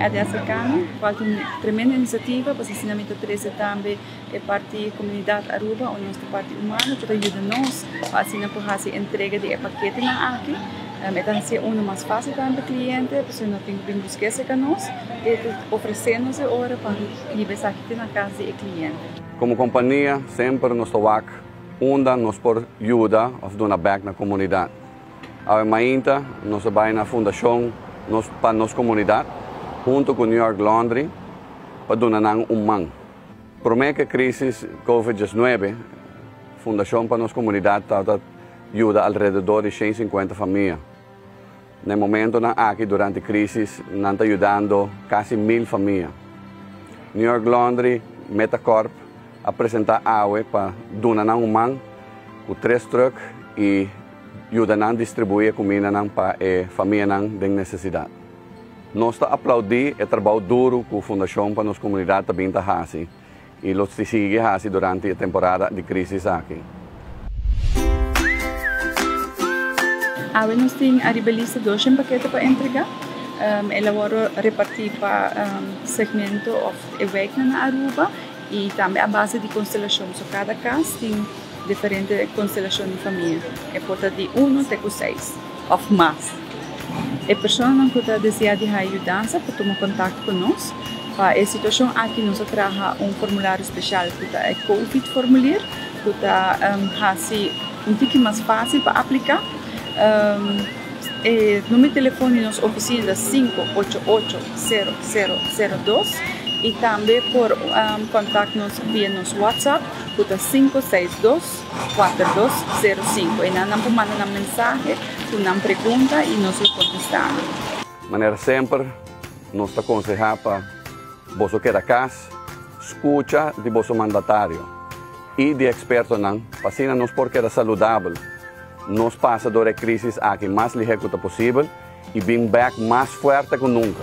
Eddie Africano, cual ta un tremendo iniciativa, pasobra asina mi ta trece tambe e parti comunidad Aruba o nos ta parti humano cu ta yuda nos pa asina por haci entrega di e paketenan aki. E ta haci uno mas facil tambe pa cliente, pasobra no tin cu bin busca cerca nos, e ta ofrece nos e ora pa hiba esaki te na cas di e cliente. Como compania semper nos ta wak unda nos por yuda of duna bek na comunidad. Awe mainta nos a bai na Fundashon Nos pa Nos Komunidat huntu ku New York Laundry pa duna nan un man. Promé ku e krísis Covid 19, Fundashon pa Nos Komunidat tabata yuda alrededor di 150 famia. Na e momentonan aki durante krísis nan ta yudando kasi 1000 famia. New York Laundry, Metacorp a presentá awe pa duna nan un man ku tres trùk i yuda nan distribuí e kumindanan pa e famianan den nesesidat. Nos ta aplaudí e trabou duru ku Fundashon pa Nos Komunidat ta bin ta hasi i lo sigui hasi durante e temporada di krísis aki. Awe nos tin ariba lista 200 pakete pa entregá. El a wòrdu repartí pa segmento òf e wijknan na Aruba i tambe a base di konstelashon. So kada kas tin diferente konstelashon di famia. E por ta di uno te ku seis òf mas. E personanan ku ta deseá di haña yudansa por tuma kontakto ku nos. Pa e situashon aki nos a traha un formulario spesial ku ta e Covid formulier ku ta hasi un tiki mas fásil pa apliká. E numero di telefòn di nos ofisina ta 588 0002 i tambe por kontak nos via nos WhatsApp ku ta 562 4205. Einan nan por manda nan mensahe ku nan pregunta i nos lo kontestá nan. Manera semper nos ta konsehá pa boso keda kas, skucha di boso mandatario i di ekspertonan pa asina nos por keda saludabel. Nos pasa dor e crisis aki mas lihe cu ta posibel y bin bek mas fuerte cu nunca.